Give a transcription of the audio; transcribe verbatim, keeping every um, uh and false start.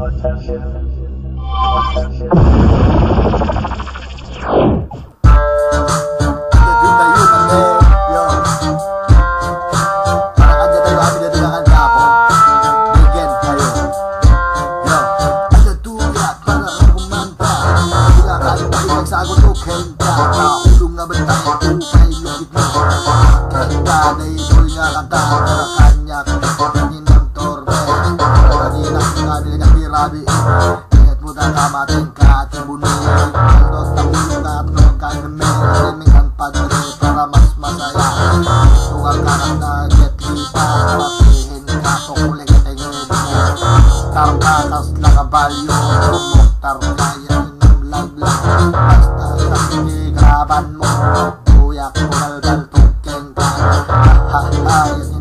Yo. Para kanya tayo, abi na tayo ang kapo. Again, tayo. Yo. Ada tuya para kumanta. Sila kayo, pwede magsagot, okay. Kaulong nga bantay, upay lukit mo. Kanta na ito'y nga kanta, para kanya, kaninang torbe. Kanina, kami na kapirabi. Kaya't mo tatamatin ka, at ibunyi. Ano, tapos na, at nung kaname, rin ang padre, para mas masaya. Tungal ka na, jet lipa, patihin ka, tukuling ka, tingin mo. Tarka, tas nakabalyo, tumok, tarka, yan ang laglag. Basta sa pinigraban mo, tuyak, kumalgal, tukeng ka. Ha, ha, ha,